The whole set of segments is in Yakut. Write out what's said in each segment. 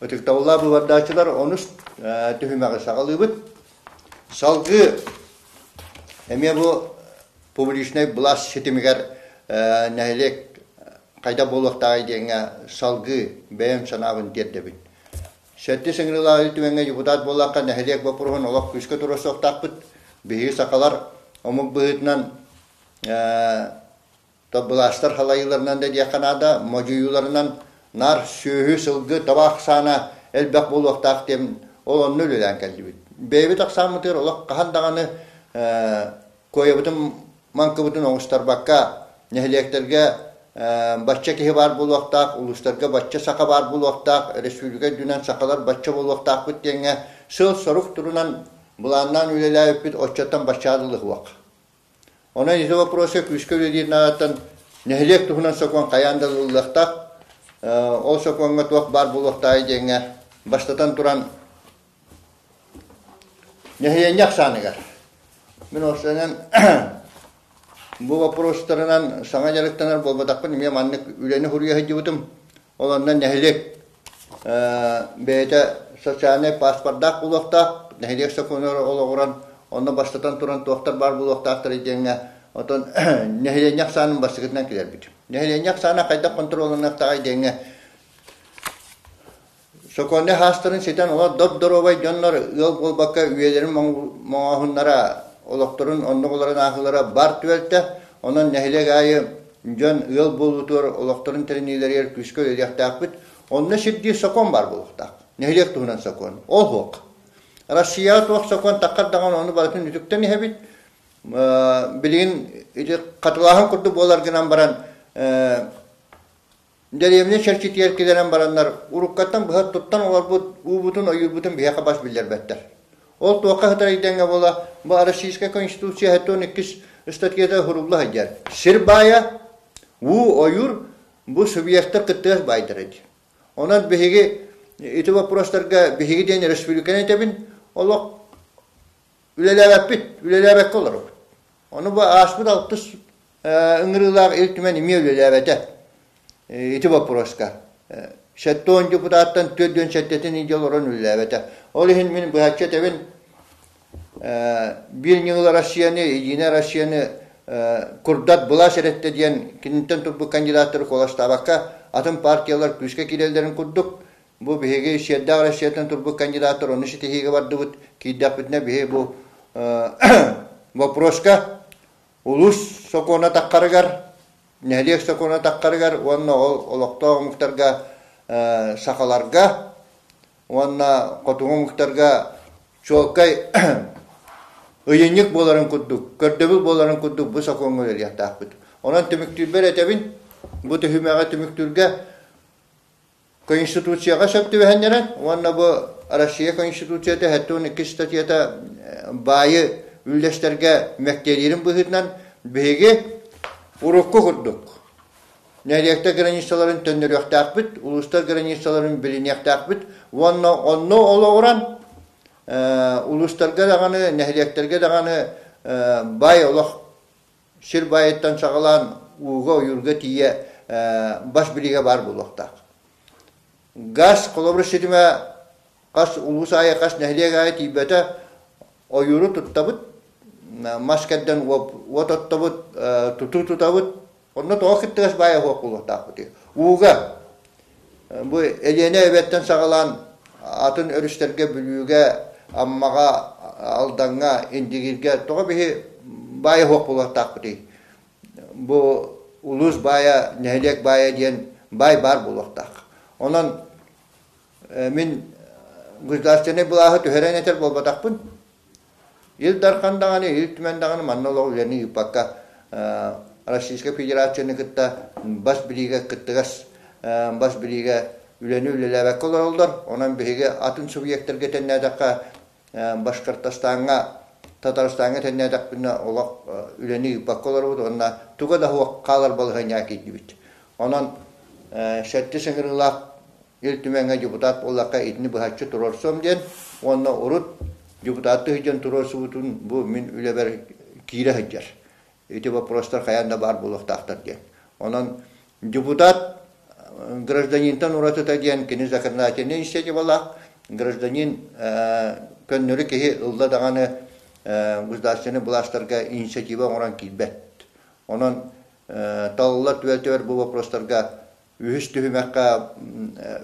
Ытыктабыллаах быыбардааччылар, онус түһүмэҕи саҕалыыбыт. Салгыы эмиэ бу публичнай былаас ситимигэр нэһилиэк хайдах буолуохтааҕый диэҥҥэ салгыы бэйэм санаабын тиэрдэбин. Сэттис ыҥырыылаах Ил Түмэҥҥэ депутат буоллахха, нэһилиэк боппуруоһун олох күүскэ туруорсуохтаахпыт. Биһиги сахалар омук быһыытынан былаастар халайыыларынан да диэххэ наада, модьуйууларынан наар сүөһү, сылгы, таба ахсаана элбэх буолуохтаах диэн ол онно үлэлээн кэллибит. Бэйэбит ахсааммытыгар олох хаһан даҕаны куойабытын, маҥкыбытын оҥустарбакка, нэһилиэктэргэ бачча киһи баар буолуохтаах, улуустарга бачча саха баар буолуохтаах, өрөспүүбүлүкэ үрдүнэн сахалар бачча буолуохтаахпыт диэҥҥэ сыл-сорук турунан былааннаан үлэлээбиппит оччоттон баччаа дылы суох. Онон ити боппуруоска күүскэ үлэлиир наадаттан нэһилиэк туһунан сокуон хайаан да ылыллыахтаах. Ол сокуоҥҥа туох баар буолуохтааҕый диэҥҥэ бастатан туран нэһилиэнньэ ахсааныгар. Мин уопсайынан бу боппуруостарынан саҥа дьарыктанар буолбатахпын, эмиэ маннык үлэни суруйа сылдьыбытым. Ол онно нэһилиэк бэйэтэ социальнай паспордаах буолуохтаах, нэһилиэк сокуонугар олоҕуран, онно бастатан туран туохтар баар буолуохтаахтарый диэҥҥэ, отон нэһилиэнньэ ахсаанын бастакытынан киллэрбит. Нэһилиэнньэ ахсаана хайдах хонтуруолланыахтааҕый диэҥҥэ сокуоннай хаастарын ситэн олор доп-доруобай дьоннор ыал буолбакка үйэлэрин моҥооһуннара, олохторун оннук олорон ааһыылара бар түбэлтэ. Онон нэһилиэк аайы дьон ыал буолуутугар олохторун тэриниилэригэр күүскэ үлэлиэхтээхпит. Онно сирдиир сокуон баар буолуохтаах. Нэһилиэк туһунан сокуон. Ол суох. Россияҕа туох сокуон таххар даҕаны ону барытын үтүктэн иһэбит. Билигин ити хатылааһын курдук буолар гынан баран дэриэбинэ чэрчитигэр киллэрэн бараннар уруккаттан быһа туттан олорбут уубутун ойуурбутун биһиэхэ бас биллэрбэттэр. Ол туохха сытар дэҥҥэ буола бу Российская Конституция 72 ыстатыйата сурулла сылдьар. Сир баайа, уу, ойуур бу субъектар кыттыгас баайдара дии. Онон биһиги ити боппуруостарга биһиги диэн республиканы этэбин, олох үлэлээбэппит, үлэлээбэккэ олоробут. Ону бу ааспыт алтыс ыҥырыылаах Ил Түмэн эмиэ үлэлээбэтэ ити боппуруоска. 70 депутаттан 47-тин илдьэ олорон үлэлээбэтэ. Ол иһин мин быһаччы этэбин, биир ньыгыл Россияны, Единая Россияны курдат былаас эрэттэ диэн киниттэн турбут кандидаттары куоластаабакка, атын партиялар күүскэ киирэллэрин курдук, бу биһиги сиэрдээх Россияттан турбут кандидаттар ону ситиһиигэ бардыбыт, киирдэхпитинэ биһи бу вопроска улуус сокуона таххарыгар, нэһилиэк сокуона таххарыгар уонна ол олохтоох омуктарга сахаларга уонна хотугу омуктарга чуолкай ыйынньык буоларын курдук, көрдөбүл буоларын курдук бу сокуоҥҥа үлэлиэхтээхпит. Онон түмүктүүрбэр этэбин, бу түһүмэҕи түмүктүүргэ Конституцияҕа сөп түбэһиннэрэн уонна бу Россия Конституцията 72 статьята баайы үллэстэргэ мэктиэлиирин быһыытынан биһиги урукку курдук нэһилиэктэр границаларын төннөрүөхтээхпит, улуустар границаларын билиниэхтээхпит уонна онно олоҕуран улуустарга даҕаны, нэһилиэктэргэ даҕаны баай олох сир баайыттан саҕалаан ууга, ойуурга тиийэ бас билиигэ баар буолуохтаах. Газ холобур ситимэ хас улуус аайы, хас нэһилиэк аайы тиийбэтэ, ойууру туттабыт, мас кэрдэн уот оттобут, тутуу тутабыт, онно тоҕо кыттыгас баайа суох буолуохтаахпытый? Ууга бу Элиэнэ эбэттэн саҕалаан атын өрүстэргэ Бүлүүгэ, Аммаҕа, Алдаҥҥа, Индигииргэ тоҕо биһи баайа суох буолуохтаахпытый? Бу улуус баайа, нэһилиэк баайа диэн баай баар буолуохтаах. Онон мин государственнай былааһы түһэрэн этэр буолбатахпын. Ил Дархан даҕаны, Ил Түмэн даҕаны манна олох үлэни ыыппакка Российскай Федерацияны кытта бас билиигэ кыттыгас бас билиигэ үлэни үлэлээбэккэ олороллор. Онон биһиги атын субъектарга тэннээтэххэ Башкортостаҥҥа, Татарстаҥҥа тэннээтэхпинэ олох үлэни ыыппакка олоробут уонна туга да суох хаалар балаһыанньаҕа киирдибит. Онон сэттис ыҥырыылаах Ил Түмэҥҥэ депутат буоллахха итини быһаччы туруорсуом диэн уонна урут депутаттыы сылдьан туруорсубутун бу мин үлэбэр киирэ сылдьар. Ити боппуруостар хайаан да баар буолуохтаахтар диэн. Онон депутат Гражданинтан уратыта диэн кини законодательнай инициативалаах, гражданин көннөрү киһи ылла даҕаны государственнай былаастарга инициатива оҥорон киирбэт. Онон талыллар түбэлтэлэр бу вопростарга үһүс түһүмэххэ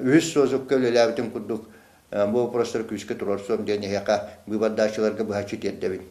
үһүс созывка үлэлээбитим курдук бу вопростары күүскэ туруорсуом диэн эһиэхэ быыбардааччыларга быһаччы тиэрдэбин.